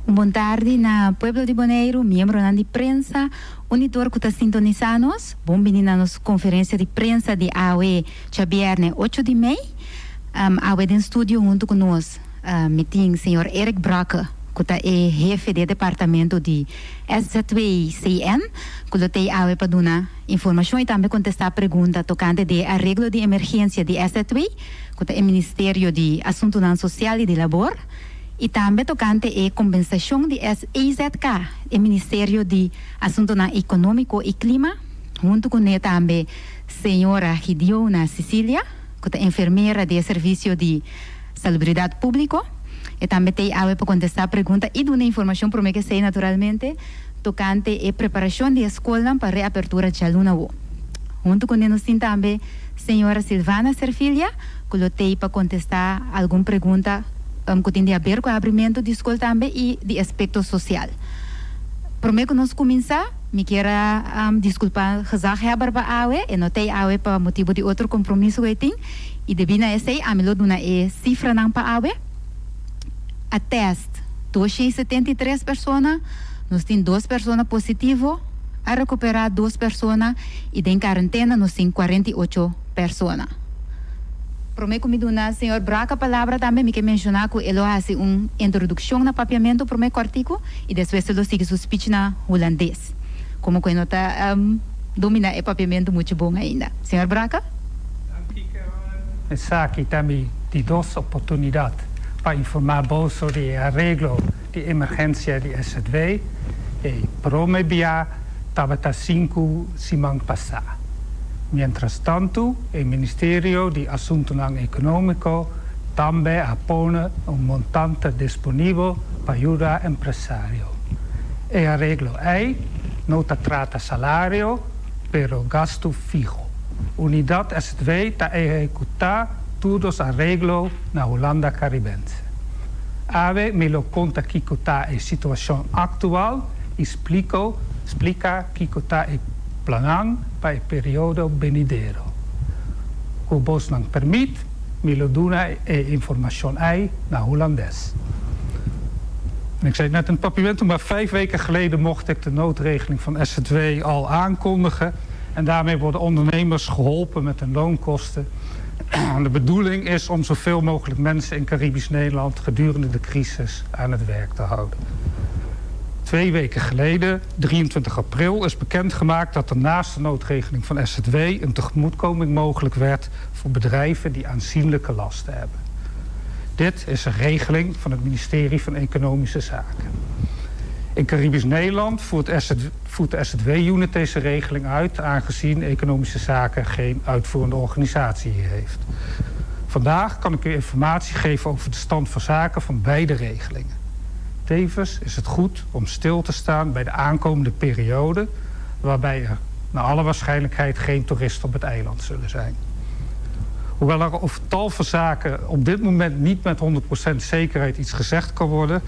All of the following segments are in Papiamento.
Un bon tardi na pueblo di Boneiru, miembronan di prensa, unitor ku ta sintonisá nos. Bon bini na nos konferensia di prensa di awe djabièrnè ocho di mei. Awe den studio huntu ku nos mi tin señor Eric Brokke ku ta e hefe di e departamento di SZW-CN ku lo tei awe pa duna informashon i tambe kontestá pregunta tokante di e areglo di emergensia di SZW ku ta e Ministerio di Asuntunan Sosial i di Labor. I tambe tokante e kompensashon di SEZK, e Ministerio di Asuntonan Ekonómiko i Klima, huntu ku ne tambe señora Gideona Cicilia, ku ta enfermera di e Servisio di Salubridat Públiko. E tambe t'ei awe pa kontestá pregunta i duna informashon promé ku esei naturalmente tokante e preparashon di e skolnan pa reapertura djaluna awo. Huntu ku ne nos tin tambe señora Silvana Serfilia. Ku lo tei pa kontestá algun pregunta ku tin di haber ku abrimentu di skol tambe i di aspekto sosial. Promé ku nos kuminsá, mi kier a diskulpá gezaghebber pa awe, e no tei awe pa motibu di otro kompromiso ku e tin, i debí na esei ami lo duna e sifranan pa awe. A tèst 273 persona, nos tin dos persona positivo, a rekuperá dos persona i den karentena nos tin 48 persona. Promé ku mi duna señor Braca palabra tambe mi ke menshoná ku e lo hasi un introdukshon na papiamentu promé kòrtiku i despues e lo sigui su speech na hulandes. Komo ku e no ta dominá e papiamentu muchu bon ainda. Señor Braca. Danki Carolyn. Esaki ta mi di dos oportunidat pa informá boso di e areglo di emergensia di SZW. E prome bia tabata sinku siman pasá. Mientras tantu, e Ministerio di Asuntunan Ekonómiko tambe a pone un montante disponibel pa yuda empresario. E areglo ei no ta trata salario, pero gastu fiho. Unidat SZW ta ehekutá tur dos areglo na Hulanda Karibense. Awe mi lo konta kiko ta e situashon aktual i spliko splika kiko ta e plannan pa e periodo benidero. Ku bosnan permit, mi lo duna e informashon ei na Hulandes. En ik zei het net in het papiamento, maar 5 weken geleden mocht ik de noodregeling van SZW al aankondigen. En daarmee worden ondernemers geholpen met hun loonkosten. De bedoeling is om zoveel mogelijk mensen in Caribisch Nederland gedurende de crisis aan het werk te houden. 2 weken geleden, 23 april, is bekendgemaakt dat er naast de noodregeling van SZW een tegemoetkoming mogelijk werd voor bedrijven die aanzienlijke lasten hebben. Dit is een regeling van het ministerie van Economische Zaken. In Caribisch Nederland voert, voert de SZW-unit deze regeling uit, aangezien Economische Zaken geen uitvoerende organisatie hier heeft. Vandaag kan ik u informatie geven over de stand van zaken van beide regelingen. Tevens is het goed om stil te staan bij de aankomende periode, waarbij er naar alle waarschijnlijkheid geen toeristen op het eiland zullen zijn. Hoewel er over tal van zaken op dit moment niet met 100% zekerheid iets gezegd kan worden,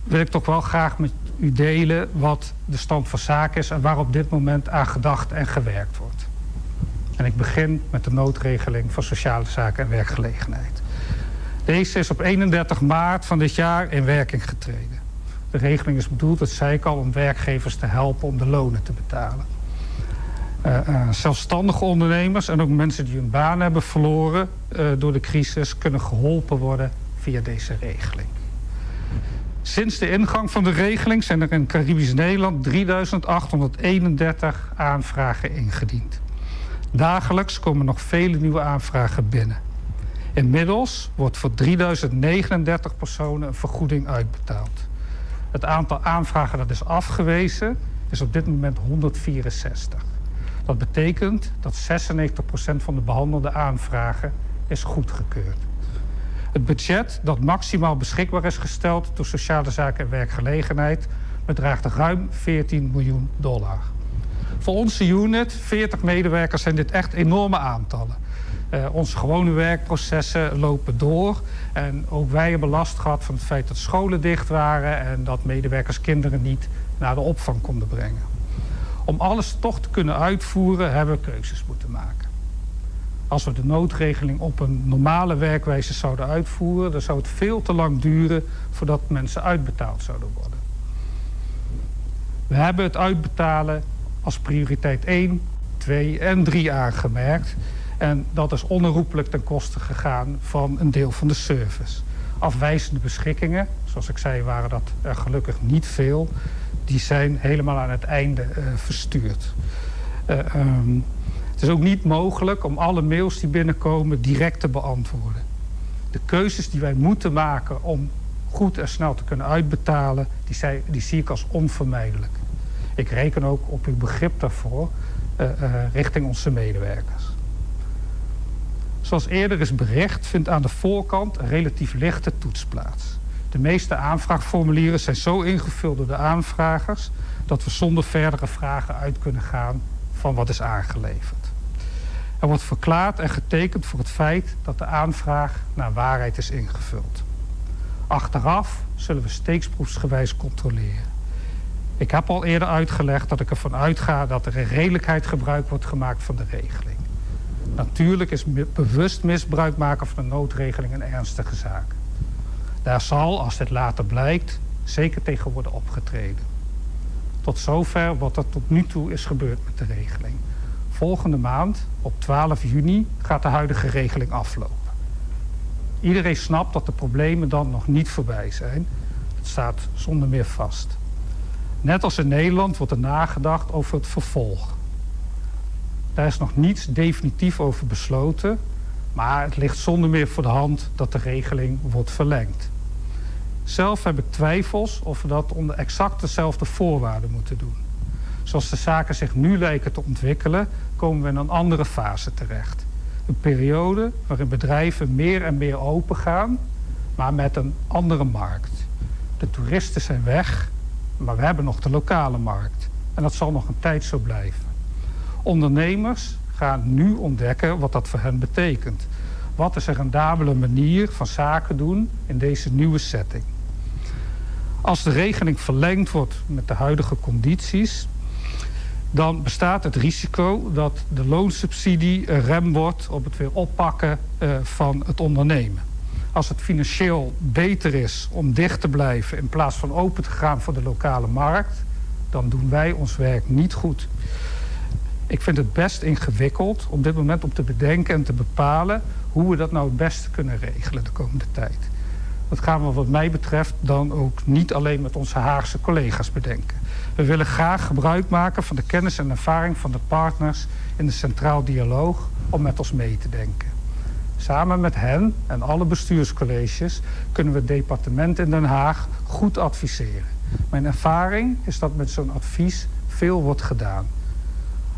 wil ik toch wel graag met u delen wat de stand van zaken is en waar op dit moment aan gedacht en gewerkt wordt. En ik begin met de noodregeling van sociale zaken en werkgelegenheid. Deze is op 31 maart van dit jaar in werking getreden. De regeling is bedoeld, dat zei ik al, om werkgevers te helpen om de lonen te betalen. Zelfstandige ondernemers en ook mensen die hun baan hebben verloren door de crisis kunnen geholpen worden via deze regeling. Sinds de ingang van de regeling zijn er in Caribisch Nederland 3831 aanvragen ingediend. Dagelijks komen nog vele nieuwe aanvragen binnen. Inmiddels wordt voor 3039 personen een vergoeding uitbetaald. Het aantal aanvragen dat is afgewezen is op dit moment 164. Dat betekent dat 96% van de behandelde aanvragen is goedgekeurd. Het budget dat maximaal beschikbaar is gesteld door Sociale Zaken en Werkgelegenheid Bedraagt ruim 14 miljoen dollar. Voor onze unit, 40 medewerkers, zijn dit echt enorme aantallen. Onze gewone werkprocessen lopen door. En ook wij hebben last gehad van het feit dat scholen dicht waren en dat medewerkers kinderen niet naar de opvang konden brengen. Om alles toch te kunnen uitvoeren, hebben we keuzes moeten maken. Als we de noodregeling op een normale werkwijze zouden uitvoeren, dan zou het veel te lang duren voordat mensen uitbetaald zouden worden. We hebben het uitbetalen als prioriteit 1, 2 en 3 aangemerkt. En dat is onherroepelijk ten koste gegaan van een deel van de service. Afwijzende beschikkingen, zoals ik zei, waren dat er gelukkig niet veel. Die zijn helemaal aan het einde verstuurd. Het is ook niet mogelijk om alle mails die binnenkomen direct te beantwoorden. De keuzes die wij moeten maken om goed en snel te kunnen uitbetalen, die zie ik als onvermijdelijk. Ik reken ook op uw begrip daarvoor richting onze medewerkers. Zoals eerder is bericht, vindt aan de voorkant een relatief lichte toets plaats. De meeste aanvraagformulieren zijn zo ingevuld door de aanvragers dat we zonder verdere vragen uit kunnen gaan van wat is aangeleverd. Er wordt verklaard en getekend voor het feit dat de aanvraag naar waarheid is ingevuld. Achteraf zullen we steeksproefsgewijs controleren. Ik heb al eerder uitgelegd dat ik ervan uitga dat er in redelijkheid gebruik wordt gemaakt van de regeling. Natuurlijk is bewust misbruik maken van de noodregeling een ernstige zaak. Daar zal, als dit later blijkt, zeker tegen worden opgetreden. Tot zover wat er tot nu toe is gebeurd met de regeling. Volgende maand, op 12 juni, gaat de huidige regeling aflopen. Iedereen snapt dat de problemen dan nog niet voorbij zijn. Dat staat zonder meer vast. Net als in Nederland wordt er nagedacht over het vervolg. Daar is nog niets definitief over besloten, maar het ligt zonder meer voor de hand dat de regeling wordt verlengd. Zelf heb ik twijfels of we dat onder exact dezelfde voorwaarden moeten doen. Zoals de zaken zich nu lijken te ontwikkelen, komen we in een andere fase terecht. Een periode waarin bedrijven meer en meer open gaan, maar met een andere markt. De toeristen zijn weg, maar we hebben nog de lokale markt. En dat zal nog een tijd zo blijven. Ondernemers gaan nu ontdekken wat dat voor hen betekent. Wat is een rendabele manier van zaken doen in deze nieuwe setting? Als de regeling verlengd wordt met de huidige condities, dan bestaat het risico dat de loonsubsidie een rem wordt op het weer oppakken van het ondernemen. Als het financieel beter is om dicht te blijven in plaats van open te gaan voor de lokale markt, dan doen wij ons werk niet goed. Ik vind het best ingewikkeld op dit moment om te bedenken en te bepalen hoe we dat nou het beste kunnen regelen de komende tijd. Dat gaan we wat mij betreft dan ook niet alleen met onze Haagse collega's bedenken. We willen graag gebruik maken van de kennis en ervaring van de partners in de Centraal Dialoog om met ons mee te denken. Samen met hen en alle bestuurscolleges kunnen we het departement in Den Haag goed adviseren. Mijn ervaring is dat met zo'n advies veel wordt gedaan.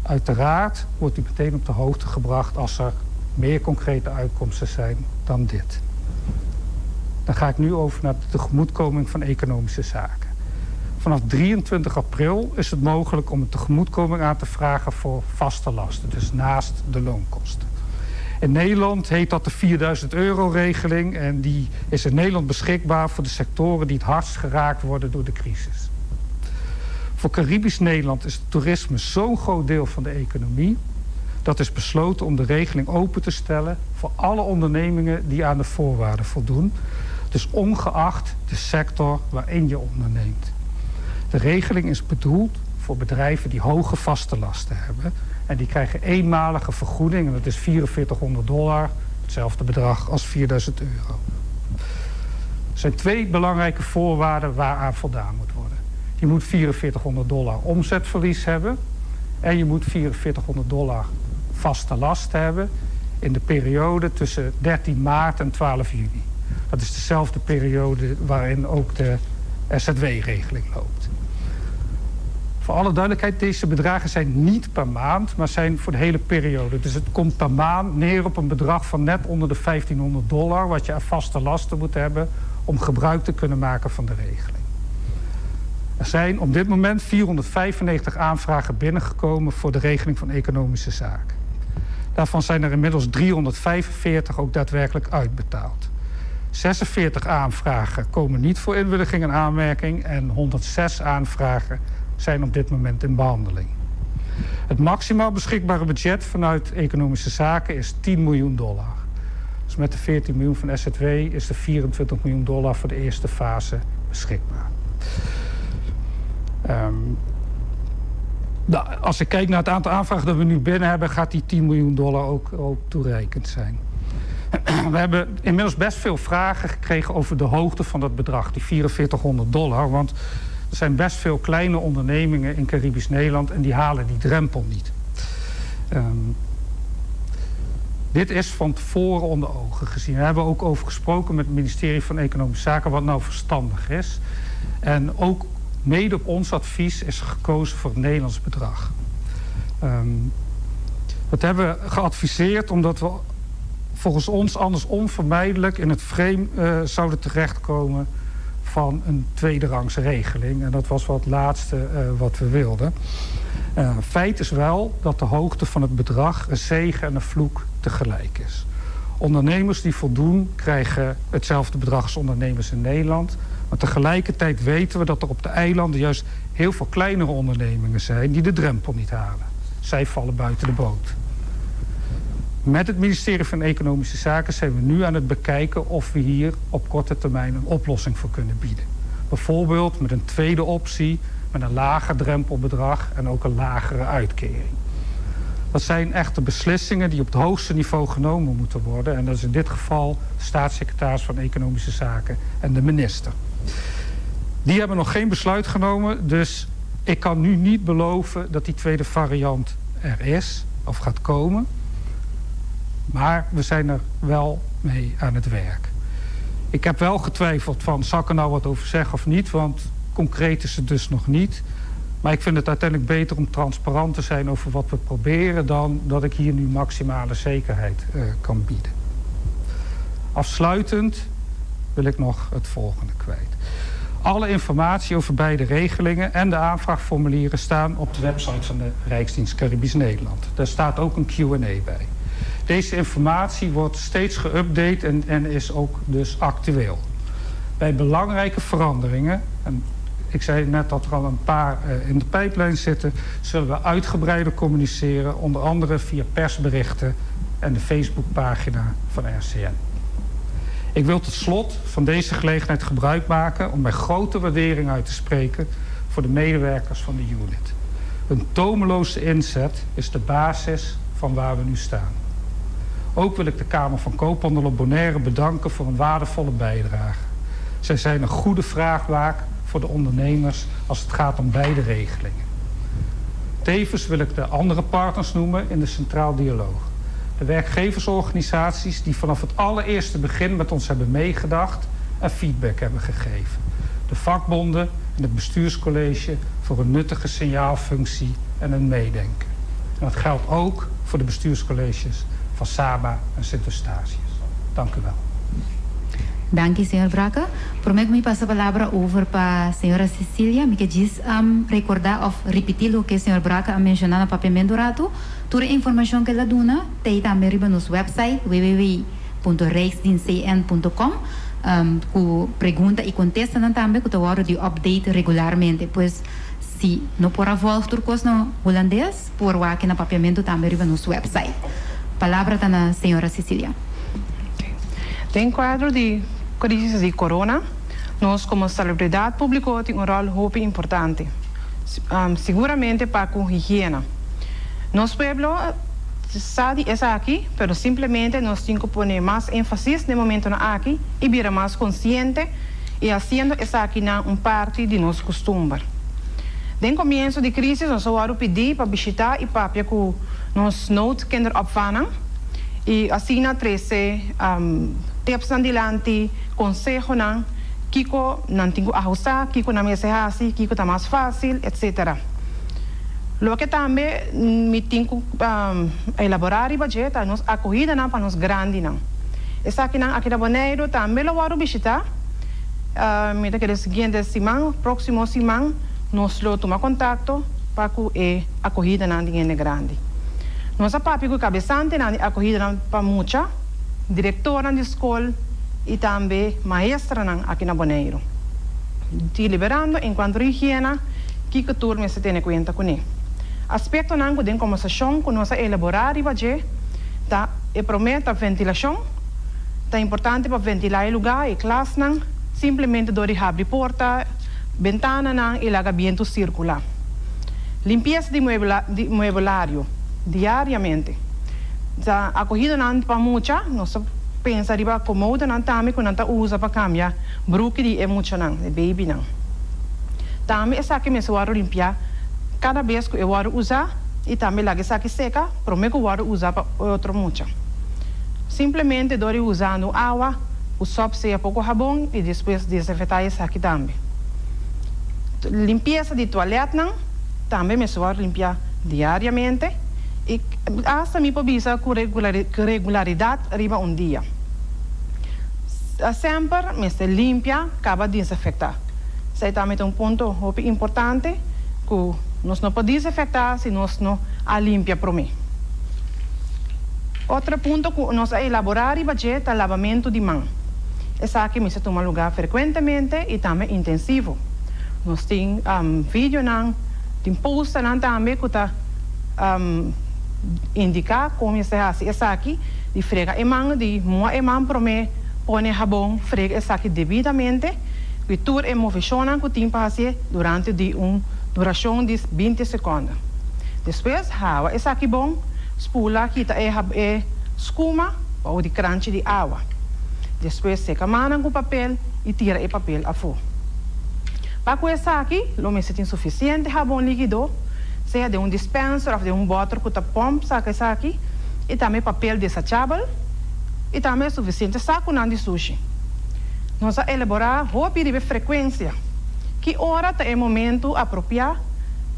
Uiteraard wordt u meteen op de hoogte gebracht als er meer concrete uitkomsten zijn dan dit. Dan ga ik nu over naar de tegemoetkoming van economische zaken. Vanaf 23 april is het mogelijk om een tegemoetkoming aan te vragen voor vaste lasten, dus naast de loonkosten. In Nederland heet dat de 4000 euro regeling en die is in Nederland beschikbaar voor de sectoren die het hardst geraakt worden door de crisis. Voor Caribisch Nederland is het toerisme zo'n groot deel van de economie dat is besloten om de regeling open te stellen voor alle ondernemingen die aan de voorwaarden voldoen. Dus ongeacht de sector waarin je onderneemt. De regeling is bedoeld voor bedrijven die hoge vaste lasten hebben. En die krijgen eenmalige vergoeding, en dat is 4400 dollar, hetzelfde bedrag als 4000 euro. Er zijn twee belangrijke voorwaarden waaraan voldaan moet worden. Je moet 4400 dollar omzetverlies hebben en je moet 4400 dollar vaste last hebben in de periode tussen 13 maart en 12 juni. Dat is dezelfde periode waarin ook de SZW-regeling loopt. Voor alle duidelijkheid, deze bedragen zijn niet per maand, maar zijn voor de hele periode. Dus het komt per maand neer op een bedrag van net onder de 1500 dollar, wat je aan vaste lasten moet hebben om gebruik te kunnen maken van de regeling. Er zijn op dit moment 495 aanvragen binnengekomen voor de regeling van economische zaken. Daarvan zijn er inmiddels 345 ook daadwerkelijk uitbetaald. 46 aanvragen komen niet voor inwilliging in aanmerking en 106 aanvragen zijn op dit moment in behandeling. Het maximaal beschikbare budget vanuit economische zaken is 10 miljoen dollar. Dus met de 14 miljoen van SZW is de 24 miljoen dollar voor de eerste fase beschikbaar. Nou, als ik kijk naar het aantal aanvragen dat we nu binnen hebben, gaat die 10 miljoen dollar ook toereikend zijn. We hebben inmiddels best veel vragen gekregen over de hoogte van dat bedrag, die 4400 dollar. Want er zijn best veel kleine ondernemingen in Caribisch Nederland en die halen die drempel niet. Dit is van tevoren onder ogen gezien. We hebben ook over gesproken met het ministerie van Economische Zaken wat nou verstandig is. En ook mede op ons advies is gekozen voor het Nederlands bedrag. Dat hebben we geadviseerd omdat we volgens ons anders onvermijdelijk in het frame zouden terechtkomen van een tweederangs regeling. En dat was wel het laatste wat we wilden. Feit is wel dat de hoogte van het bedrag een zegen en een vloek tegelijk is. Ondernemers die voldoen krijgen hetzelfde bedrag als ondernemers in Nederland. Maar tegelijkertijd weten we dat er op de eilanden juist heel veel kleinere ondernemingen zijn die de drempel niet halen. Zij vallen buiten de boot. Met het ministerie van Economische Zaken zijn we nu aan het bekijken of we hier op korte termijn een oplossing voor kunnen bieden. Bijvoorbeeld met een tweede optie, met een lager drempelbedrag en ook een lagere uitkering. Dat zijn echte beslissingen die op het hoogste niveau genomen moeten worden. En dat is in dit geval de staatssecretaris van Economische Zaken en de minister. Die hebben nog geen besluit genomen, dus ik kan nu niet beloven dat die tweede variant er is of gaat komen. Maar we zijn er wel mee aan het werk. Ik heb wel getwijfeld van, zal ik er nou wat over zeggen of niet? Want concreet is het dus nog niet. Maar ik vind het uiteindelijk beter om transparant te zijn over wat we proberen dan dat ik hier nu maximale zekerheid kan bieden. Afsluitend wil ik nog het volgende kwijt. Alle informatie over beide regelingen en de aanvraagformulieren staan op de website van de Rijksdienst Caribisch Nederland. Daar staat ook een Q&A bij. Deze informatie wordt steeds geüpdate en is ook dus actueel. Bij belangrijke veranderingen, en ik zei net dat er al een paar in de pijplijn zitten, zullen we uitgebreider communiceren, onder andere via persberichten en de Facebookpagina van RCN. Ik wil tot slot van deze gelegenheid gebruik maken om mijn grote waardering uit te spreken voor de medewerkers van de unit. Hun tomeloze inzet is de basis van waar we nu staan. Ook wil ik de Kamer van Koophandel op Bonaire bedanken voor een waardevolle bijdrage. Zij zijn een goede vraagbaak voor de ondernemers als het gaat om beide regelingen. Tevens wil ik de andere partners noemen in de Centraal Dialoog. De werkgeversorganisaties die vanaf het allereerste begin met ons hebben meegedacht en feedback hebben gegeven. De vakbonden en het bestuurscollege voor een nuttige signaalfunctie en een meedenken. En dat geldt ook voor de bestuurscolleges van Saba en Sint Eustatius. Dank u wel. Danki, señor Brakke. Promé ku mi pasa palabra over pa señora Cecilia, mi ke djis rekordá òf ripití loke señor Brakke a menshoná na Papiamentu ratu. Tur e informashon ku el a duna ta ei tambe riba nos website www.rijksdienstcn.com ku pregunta i kontestanan tambe ku ta wòrdu di update regularmente. Pues si no por a vòlg tur kos na hulandes, por wak na Papiamentu tambe riba nos website. Palabra ta na señora Cecilia. Den kuadro di krísis di corona, nos komo salubridat públiko tin un ròl hopi importante, siguramente pa ku higiena. Nos pueblo sa di esaki, pero simplemente nos tin ku pone mas énfasis den momentonan aki i bira mas konsiente i hasiendo esakinan un parti di nos kustumber. Den komienso di krísis nos a wòrdu pidí pa bishitá i papia ku nos noodkinderopvangnan i asina trese tipsnan dilanti, konsehonan kiko nan tin ku ahustá, kiko nan mester hasi, kiko ta mas fásil, etcetera. Loke tambe mi tin ku elaborá riba dje ta nos akohidanan pa nos grandinan. Esakinan aki na Boneiru tambe lo wòrdu bishitá. Mi ta kere siguiente siman, próksimo siman, nos lo tuma kontakto pa ku e akohidanan di hende grandi. Nos a papia ku e kabesantenan di akohidanan pa mucha, direktornan di skol i tambe maestranan aki na Boneiru. Deliberando enkuanto higiena, kiko tur mester tene kuenta kuné. Aspektonan ku den kombersashon ku nos a elaborá riba dje ta, e promé ta ventilashon. Ta importante pa ventilá e lugá, e klasnan, simplemente dor di habri porta, bentananan i laga bientu sirkulá. Limpiesa di di muebelario diariamente. Ta akohidonan pa mucha, nos ta pensa riba komodonan tambe ku nan ta usa pa kambia bruki di e muchanan, e babynan. Tambe esaki mester wòrdu limpiá kada bes ku e wòrdu usá i tambe laga esaki seka promé ku wòrdu usá pa otro mucha. Simplemente dor di usando awa ku sòp sea poko habon i despues desinfektá esaki tambe. Limpiesa di tualètnan tambe mester wòrdu limpiá diariamente i asta mi por bisa ku regularidat riba un dia. Semper mester limpia kaba desinfektá. Esei tambe ta un punto hopi importante ku nos no por desinfektá si nos no a limpia promé. Otro punto ku nos a elaborá riba dje ta labamentu di man. Esaki mester tuma lugá frekuentemente i tambe intensivo. Nos tin videonan, tin posternan tambe ku ta indiká kon mester hasi esaki, di frega e man, di mua e man promé, pone habon, frega esaki debidamente i tur e moveshonnan ku tin pa hasié durante di un durashon di 20 sekònde. Despues hawa esaki bon. Spula kita e e skuma bou di kranchi di awa. Despues seka mannan ku papel i tira e papel afó. Pa ku esaki lo mester tin sufisiente habon likido, sea den un dispenser òf den un bòter ku ta pòmp saka esaki, i tambe papel desachabel i tambe sufisiente sakunan di sushi. Nos a elaborá hopi riba e frekuensia. Ki ora ta e momentu apropiá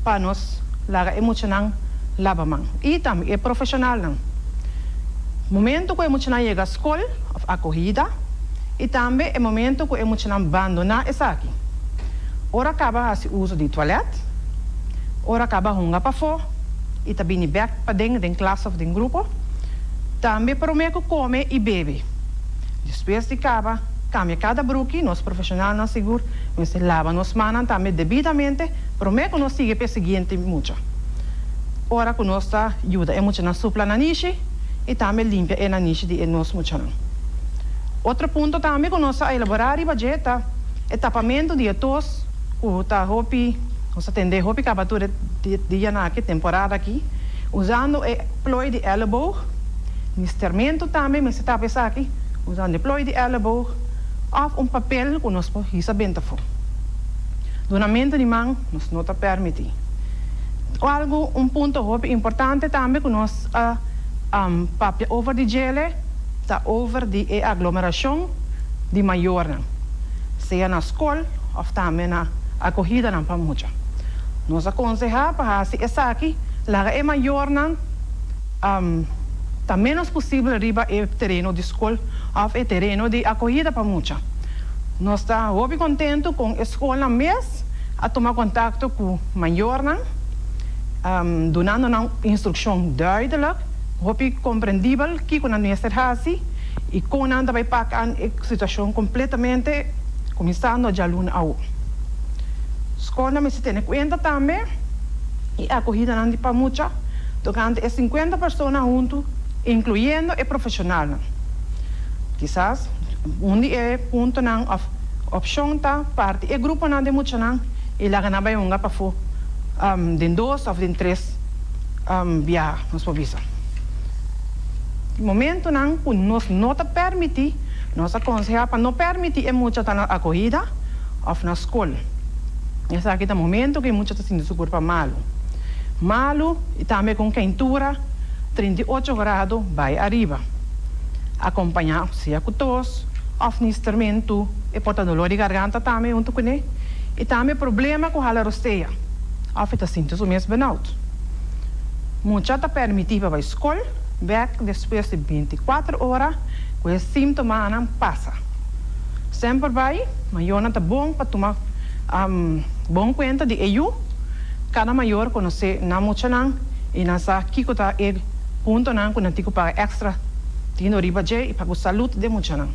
pa nos laga e muchanan laba man i tambe e profeshonalnan. Momento ku e muchanan yega skol òf akohida i tambe e momento ku e muchanan bandoná esaki. Ora kaba hasi uso di tualèt, ora kaba hunga pafó i ta bini bèk paden den klas òf den grupo. Tambe promé ku kome i bebe. Despues di kaba kambia kada bruki nos profeshonalnan sigur mester laba nos mannan tambe debidamente promé ku nos sigui pa e siguiente mucha. Ora ku nos ta yuda e muchanan supla nanishi i tambe limpia e nanishi di e nos muchanan. Otro punto tambe ku nos a elaborá riba dje ta e tapamentu di e tos ku ta hopi, nos ta tende hopi kaba tur e dianan aki, temporada aki, usando e plooi di èleboog, nistermentu tambe mester tapa esaki usando e plooi di èleboog òf un papel ku nos por hisa benta afó. Dunamentu di man nos no ta pèrmití. Algu, un punto hopi importante tambe ku nos a papia over di djele ta over di e aglomerashon di mayornan, sea na skol òf tambe na akohidanan pa mucha. Nos a konsehá pa hasi esaki laga e mayornan ta ménos posibel riba e tereno di skol òf e tereno di akohida pa mucha. Nos ta hopi kontentu kon e skolnan mes a tuma kontakto ku mayornan, dunando nan instrukshon duidelijk, hopi komprendibel kiko nan mester hasi i kon nan ta bai pak an e situashon kompletamente kuminsando djaluna awo. Skolnan mester tene kuenta tambe i akohidanan di pa mucha tokante e 50 persona huntu, inkluyendo e profeshonalnan. Kisas un di e puntonan òf opshon ta parti e gruponan di muchanan i laga nan bai hunga pafó den dos òf den tres biaha, nos por bisa. Momentunan ku nos no ta pèrmití, nos a konsehá pa no pèrmití e mucha ta na akohida òf na skol. Esaki ta momentu ku e mucha ta sinti su kurpa malu. Malu i tambe ku un keintura 38 grado bai ariba. Akompañá sea ku tos òf nistermentu, e por ta dolor di garganta tambe huntu kuné i tambe problema ku hala rostea òf e ta sinti su mes benout. Mucha ta pèrmití pa bai skol bèk despues di 24 ora ku e síntomanan pasa. Semper bai, mayornan ta bon pa tuma bon kuenta di e yu. Kada mayor konosé nan muchanan i nan sa kiko ta e puntonan ku nan tin ku paga èkstra tino riba dje i pa ku salud di e muchanan.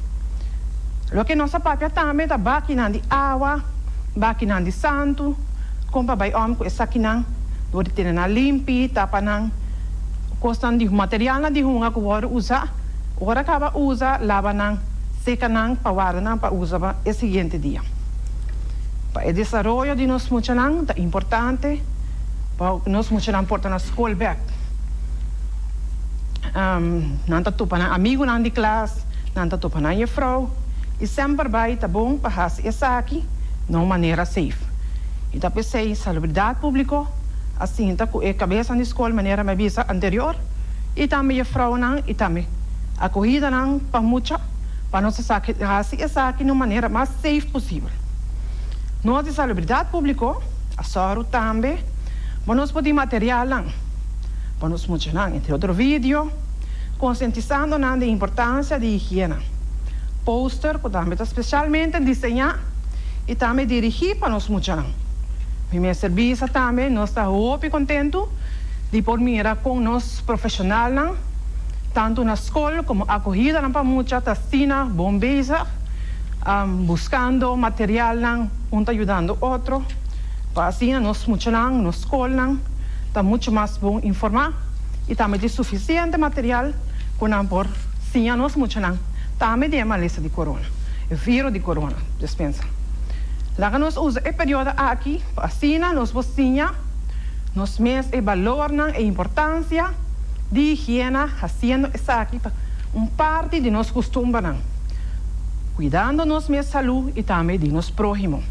Loke nos a papia tambe ta bakinan di awa, bakinan di santu, kon pa bai òm ku esakinan dor di tene nan limpi, tapa nan, kosnan di materialnan di hunga ku wòrdu usá, ora kaba usa laba nan, seka nan pa warda nan pa usa pa e siguiente dia. Pa e desaroyo di nos muchanan ta importante pa nos muchanan por ta na skol bèk. Nan ta topa nan amigunan di klas, nan ta topa nan jefrou i semper bai ta bon pa hasi esaki na un manera safe. I ta p'esei Salubridat Públiko a sinta ku e kabesan di skol manera mi a bisa anterior i tambe jefrounan i tambe akohidanan pa mucha pa nos hasi esaki na un manera mas safe posibel. Nos di Salubridat Públiko a sòru tambe pa nos por tin materialnan pa nos muchanan, entre otro video konsientisando nan di e importansia di higiena, poster ku tambe ta spesialmente diseñá i tambe dirigí pa nos muchanan. Mi mester bisa tambe nos ta hopi kontentu di por mira kon nos profeshonalnan tantu na skol komo akohidanan pa mucha ta asina bon bezig buskando materialnan un ta yudando otro pa asina nos muchanan, nos skolnan ta muchu mas bon informá i tambe tin sufisiente material ku nan por siña nos muchanan tambe di e malesa di korona, e viro di korona, despensa. Laga nos usa e periodo aki pa asina nos por siña nos mes e balornan, e importansia di higiena hasiendo esaki pa un parti di nos kustumbernan, kuidando nos mes salú i tambe di nos próhimo.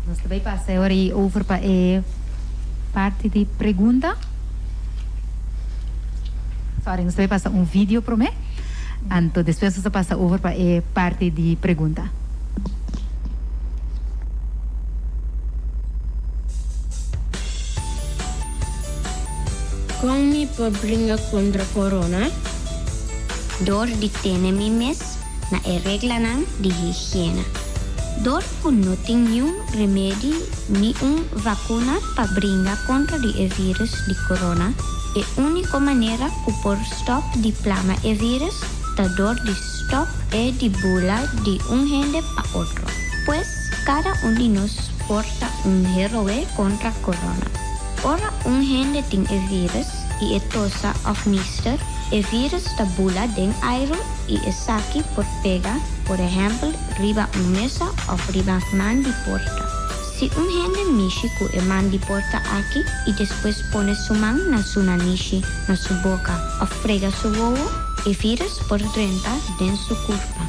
Nos ta bay pasa e ora ei over pa e parti di pregunta. Sorry, nos ta bay pasa un video prome, anto despues nos ta pasa over pa e parti di pregunta. Kon mi por bringa kontra korona? Dor di tene mi mes na e reglanan di higiena. Dor ku no tin niun remedi ni un vakuna pa bringa kontra di e vírus di korona, e úniko manera ku por stòp di plama e vírus ta dor di stòp e di bula di un hende pa otro. Pues kada un di nos por ta un heroe kontra korona. Ora un hende tin e vírus i e tosa òf nister, e vírus ta bula den airu i esaki por pega, por ehèmpel, riba un mesa òf riba man di porta. Si un hende mishi ku e man di porta aki i despues pone su man na su nanishi, na su boka òf frega su wowo, e vírus por drenta den su kurpa.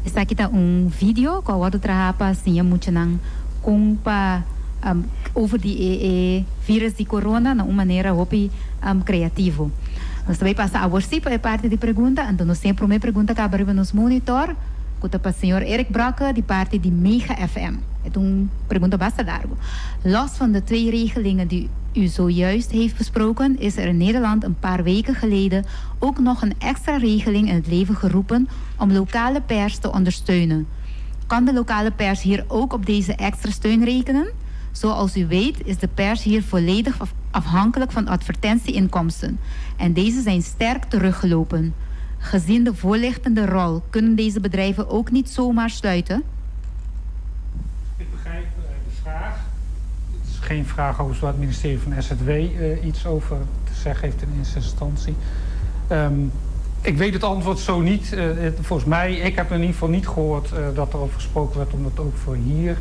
Esaki ta un video ku a wòrdu traha pa siña muchanan kon pa over di e e virus di corona na un manera hopi kreativo. Nos ta bai pasa awor sí pa e parti di pregunta, anto nos tin e promé pregunta kaba riba nos monitor ku ta pa señor Eric Brokke di parti di Mega FM. E ta un pregunta basta largu. Los van de twee regelingen die u zojuist heeft besproken is er in Nederland een paar weken geleden ook nog een extra regeling in het leven geroepen om lokale pers te ondersteunen. Kan de lokale pers hier ook op deze extra steun rekenen? Zoals u weet is de pers hier volledig afhankelijk van advertentieinkomsten en deze zijn sterk teruggelopen. Gezien de voorlichtende rol kunnen deze bedrijven ook niet zomaar sluiten? Ik begrijp de vraag. Het is geen vraag over waar het ministerie van SZW iets over te zeggen heeft in eerste instantie. Ik weet het antwoord zo niet. Volgens mij, ik heb in ieder geval niet gehoord dat er over gesproken werd om dat ook voor hier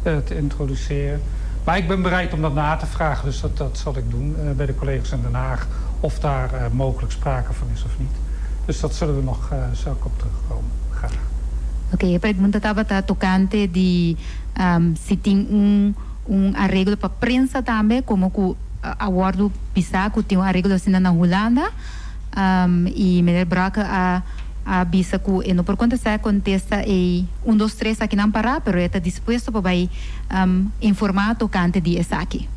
te introduceren. Maar ik ben bereid om dat na te vragen, dus dat zal ik doen bij de collega's in Den Haag. Of daar mogelijk sprake van is of niet. Dus dat zullen we nog, zal ik op terugkomen. Graag. Oké, e pregunta tabata tokante di si tin un un areglo pa prensa tambe, komo ku a wòrdu bisa ku tin un areglo asina na Hulanda. I meneer Brakke a a bisa ku e no por kontestá e kontesta ei un dos tres akinan pará, pero e ta dispuesto pa bai informá tokante di esaki.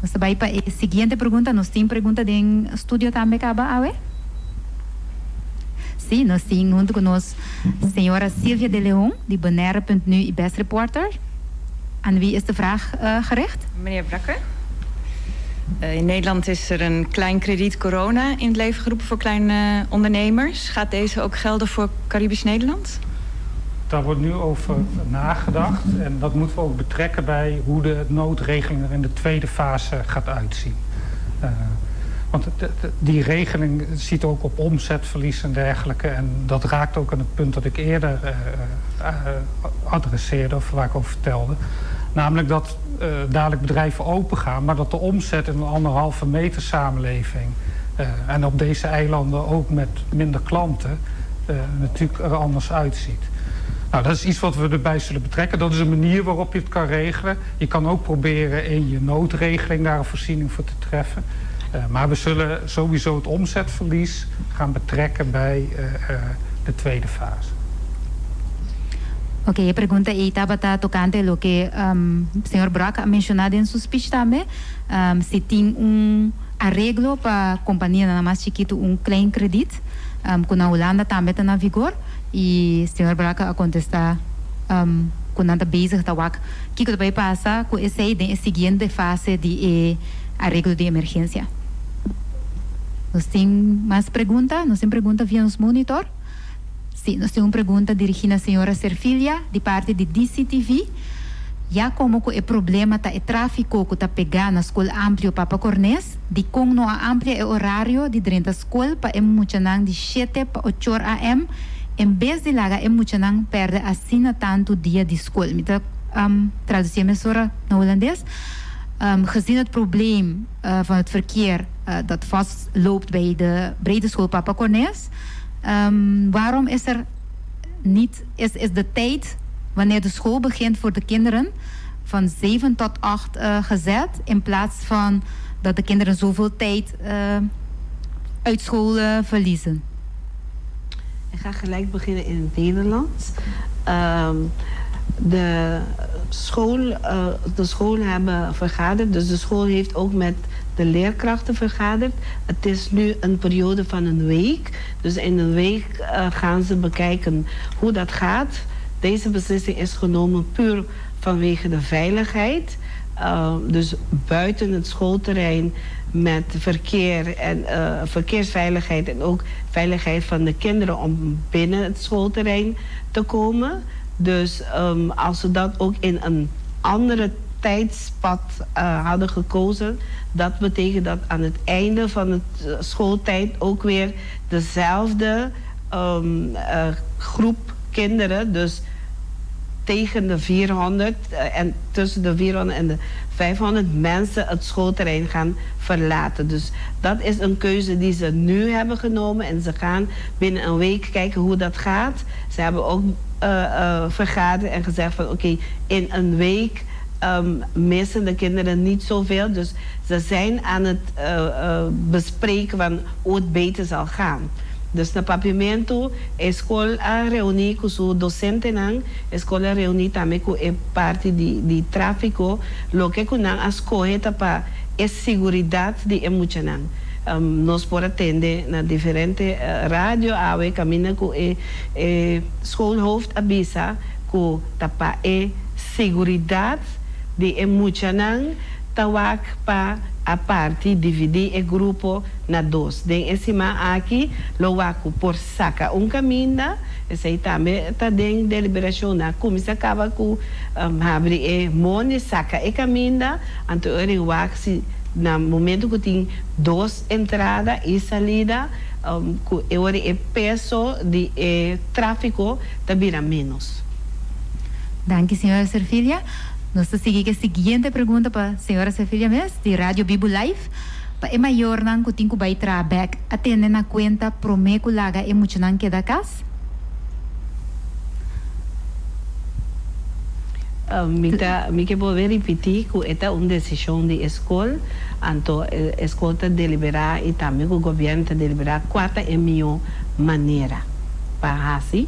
Nos ta bai pa e siguiente pregunta. Nos tin pregunta den studio tambe kaba awe? Sí, nos tin huntu ku nos señora Silvia de Leon di Bonaire punt nu i Best Reporter. Aan wie is de vraag gericht? Meneer Brakke, in Nederland is er een klein krediet corona in het leven geroepen voor kleine ondernemers. Gaat deze ook gelden voor Caribisch Nederland? Daar wordt nu over nagedacht en dat moeten we ook betrekken bij hoe de noodregeling er in de tweede fase gaat uitzien. Want die regeling ziet ook op omzetverlies en dergelijke. En dat raakt ook aan het punt dat ik eerder adresseerde of waar ik over vertelde. Namelijk dat dadelijk bedrijven open gaan, maar dat de omzet in een anderhalve meter samenleving en op deze eilanden ook met minder klanten natuurlijk er anders uitziet. Nou, dat is iets wat we erbij zullen betrekken. Dat is een manier waarop je het kan regelen. Je kan ook proberen in je noodregeling daar een voorziening voor te treffen. Maar we zullen sowieso het omzetverlies gaan betrekken bij de tweede fase. Oké, e pregunta ei tabata tokante loke señor Brock a menshoná den su speech tambe, si tin un areglo pa kompanianan mas chikitu un klein krediet, ku na Hulanda tambe ta na vigor, i señor Brock a kontestá ku nan ta bezig ta wak kiko ta bai pasa ku esei den e siguiente fase di e areglo di emergensia. Nos tin mas pregunta? Nos tin pregunta via nos monitor? Sí, nos tin un pregunta dirigí na señora Serfilia di parti di DCTV. Ya komo ku e problema ta e tráfiko ku ta pegá na Skol Amplio Papa Cornes, dikon no a amplia e orario di drenta skol pa e muchanan di shete pa ochor AM en bes di laga e muchanan pèrdè asina tantu dia di skol? Mi ta tradusié mesora na hulandes. Gezien het probleem van het verkeer dat vastloopt bij de Brede School Papa Cornes, waarom is er niet, is, is de tijd wanneer de school begint voor de kinderen van 7 tot 8 gezet in plaats van dat de kinderen zoveel tijd uit school verliezen? Ik ga gelijk beginnen in het Nederlands. De school, de school hebben vergaderd, dus de school heeft ook met de leerkrachten vergaderd. Het is nu een periode van een week. Dus in een week gaan ze bekijken hoe dat gaat. Deze beslissing is genomen puur vanwege de veiligheid. Dus buiten het schoolterrein met verkeer en verkeersveiligheid en ook veiligheid van de kinderen om binnen het schoolterrein te komen. Dus als ze dat ook in een andere tijdspad hadden gekozen, dat betekent dat aan het einde van het schooltijd ook weer dezelfde groep kinderen, dus tegen de 400 en tussen de 400 en de 500 mensen het schoolterrein gaan verlaten. Dus dat is een keuze die ze nu hebben genomen en ze gaan binnen een week kijken hoe dat gaat. Ze hebben ook vergaderd en gezegd van oké, in een week missen de kinderen niet zoveel. Dus ze zijn aan het bespreken van hoe het beter zal gaan. Dus na Papiamento, e skol a reuní ku su dosentenan, e skol a reuní tambe ku e parti di di tráfiko. Loke ku nan a skohe ta pa e siguridat di e muchanan. Nos por a tende na diferente radio awe kaminda ku e e schoolhoofd a bisa ku ta pa e siguridat di e muchanan ta wak pa a parti dividí e grupo na dos. Den e siman aki lo wak ku por saka un kaminda, esei tambe ta den deliberashon. Nan a kuminsá kaba ku habri e moni, saka e kaminda, anto e ora wak si na momento ku tin dos entrada i salida ku e ora e peso di e tráfiko ta bira ménos. Danki señora Serfilia. Nos ta sigui ku e siguiente pregunta pa señora Serfilia mes di Radio Bibu Live. Pa e mayornan ku tin ku bai traha bèk a tene na kuenta promé ku laga e muchanan keda kas? Mi ta mi ke bolbe ripití ku e ta un desishon di e skol, anto e skol ta deliberá i tambe ku gobièrnu ta deliberá kua ta e mihó manera pa hasi.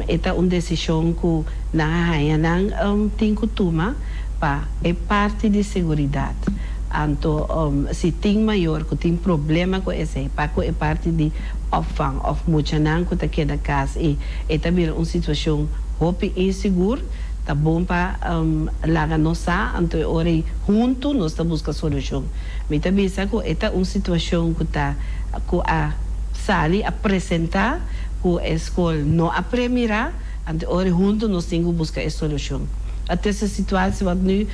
E ta un desishon ku nan a haña nan tin ku tuma pa e parti di seguridat. Anto si tin mayor ku tin problema ku esei pa ku e parti di opvang òf muchanan ku ta keda kas i e ta bira un situashon hopi insigur, ta bon pa laga nos sa, anto e ora ei huntu nos ta buska solushon. Mi ta bisa ku e ta un situashon ku ta ku a sali a presentá ku e skol no a premirá, anto e ora ei huntu nos tin ku buska e solushon. Het is een situatie wat nu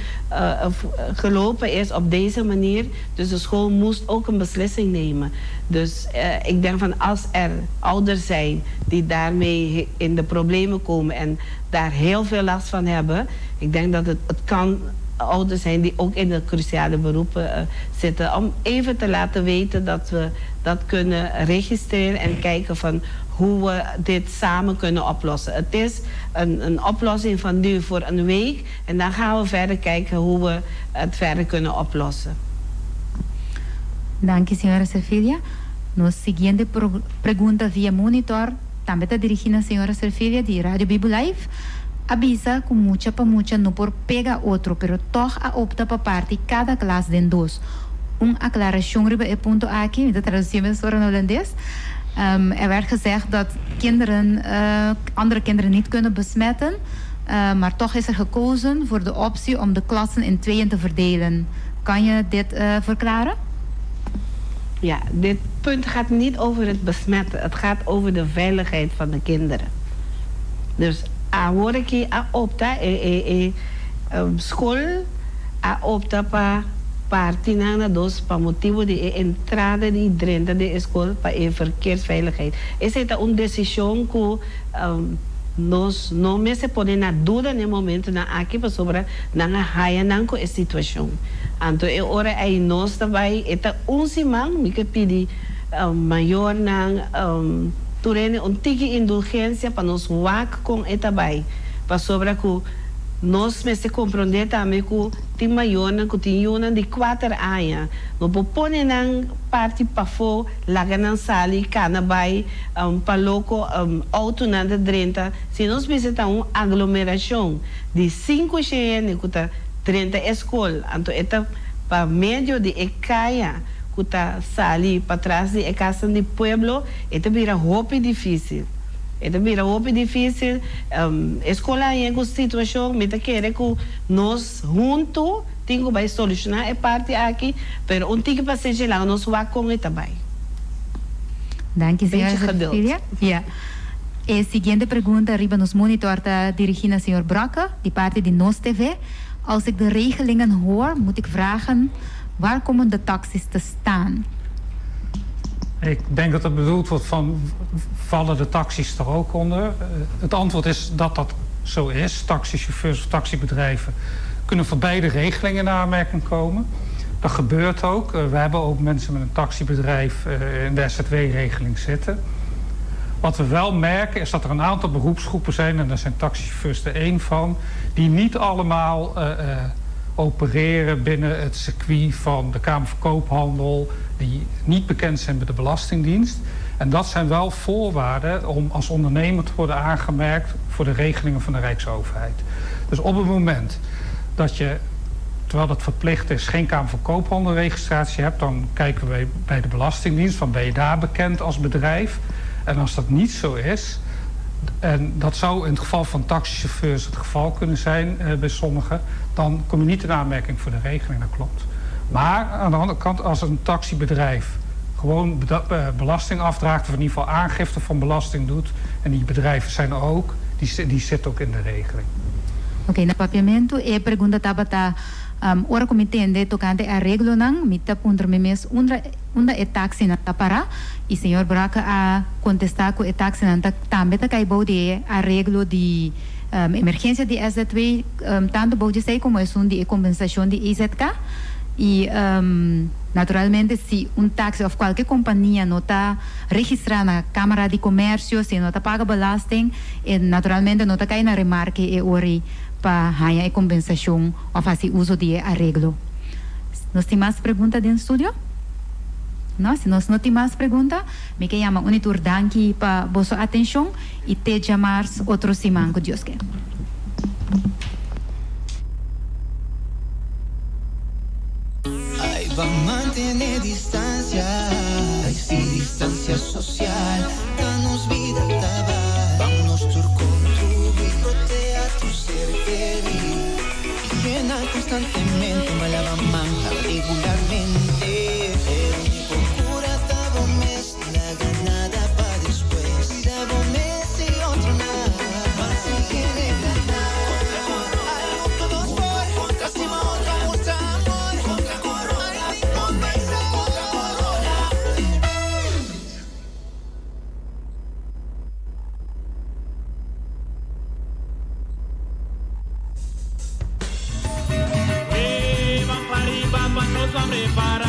gelopen is op deze manier, dus de school moest ook een beslissing nemen. Dus ik denk van als er ouders zijn die daarmee in de problemen komen en daar heel veel last van hebben, ik denk dat het het kan ouders zijn die ook in de cruciale beroepen zitten, om even te laten weten dat we dat kunnen registreren en kijken van hoe we dit samen kunnen oplossen. Het is een, een oplossing van nu voor een week en dan gaan we verder kijken hoe we het verder kunnen oplossen. Danki, señora Serfilia. Nos siguiente pregunta via monitor tambe ta dirigi na señora Serfilia di Radio Bibu Live. A bisa cu mucha pa mucha no por pega otro, pero toch a opta pa parti cada klas den dos. Un aclaracion riba e punto aki, mi ta traduci mesora na Holandes. Er werd gezegd dat kinderen andere kinderen niet kunnen besmetten, maar toch is er gekozen voor de optie om de klassen in tweeën te verdelen. Kan je dit verklaren? Ja, dit punt gaat niet over het besmetten. Het gaat over de veiligheid van de kinderen. Dus awor aki a opta e e e skol a opta pa parti nan na dos pa motibo di e entrada di drenta den e skol pa e verkeersveiligheid. Esei ta un desishon ku nos no mester pone na duda na e momentonan aki pasobra nan a haya nan ku e situashon. Anto e ora ei nos ta bai, e ta un siman mi ke pidi mayornan tur hende un tiki indulgensia pa nos wak kon e ta bai pasobra ku nos mester komprondé tambe ku tin mayornan ku tin yunan di kuater aña no por pone nan parti pafó laga nan sali kana bai pa loko outonan ta drenta si nos bisa ta un aglomerashon di sinku shen hende ku ta drenta e skol anto e ta pa medio di e kaya ku ta sali patras di e kasnan di pueblo, e ta bira hopi difísil. E ta bira hopi difísil. E skol a haña ku situashon, mi ta kere ku nos huntu tin ku bai solushoná e parti aki, pero un tiki pasenshi laga nos wak kon e ta bai. Danki señora Cecilia. Ja. E siguiente pregunta riba nos monitor ta dirigi na señor Brokke di parti di Nos TV. Als ik de regelingen hoor, moet ik vragen, Waar komen de taxis te staan? Ik denk dat er bedoeld wordt van vallen de taxis er ook onder? Het antwoord is dat dat zo is. Taxichauffeurs of taxibedrijven kunnen voor beide regelingen in aanmerking komen. Dat gebeurt ook. We hebben ook mensen met een taxibedrijf in de SZW-regeling zitten. Wat we wel merken is dat er een aantal beroepsgroepen zijn, en daar zijn taxichauffeurs er één van, die niet allemaal opereren binnen het circuit van de Kamer van Koophandel, die niet bekend zijn bij de Belastingdienst. En dat zijn wel voorwaarden om als ondernemer te worden aangemerkt voor de regelingen van de Rijksoverheid. Dus op het moment dat je, terwijl dat verplicht is, geen Kamer van Koophandelregistratie hebt, dan kijken we bij de Belastingdienst van ben je daar bekend als bedrijf. En als dat niet zo is, en dat zou in het geval van taxichauffeurs het geval kunnen zijn bij sommigen, dan kom je niet in aanmerking voor de regeling, dat klopt. Maar aan de andere kant, als een taxibedrijf gewoon belasting afdraagt, of in ieder geval aangifte van belasting doet, en die bedrijven zijn er ook, die zitten ook in de regeling. Oké, na Papiamentu e pregunta tabata, Ora ku mi tende tokante e areglonan, mi ta puntra mi mes unda unda e taxinan ta pará? I señor Brakke a kontestá ku e taxinan ta tambe ta kai bou di e areglo di emergensia di SZW, tantu bou di esei komo esun di e kompensashon di EZK. I naturalmente si un taxi òf kualke kompania no ta registrá na Kámara di Komersio, si e no ta paga belasting, e naturalmente no ta kai na remarke e ora ei pa haña e kompensashon òf hasi uso di e areglo. Nos tin mas pregunta den studio? No? Si nos no tin mas pregunta, mi ke yama un i tur danki pa boso atenshon i te djamars otro siman ku Dios ke. prepará.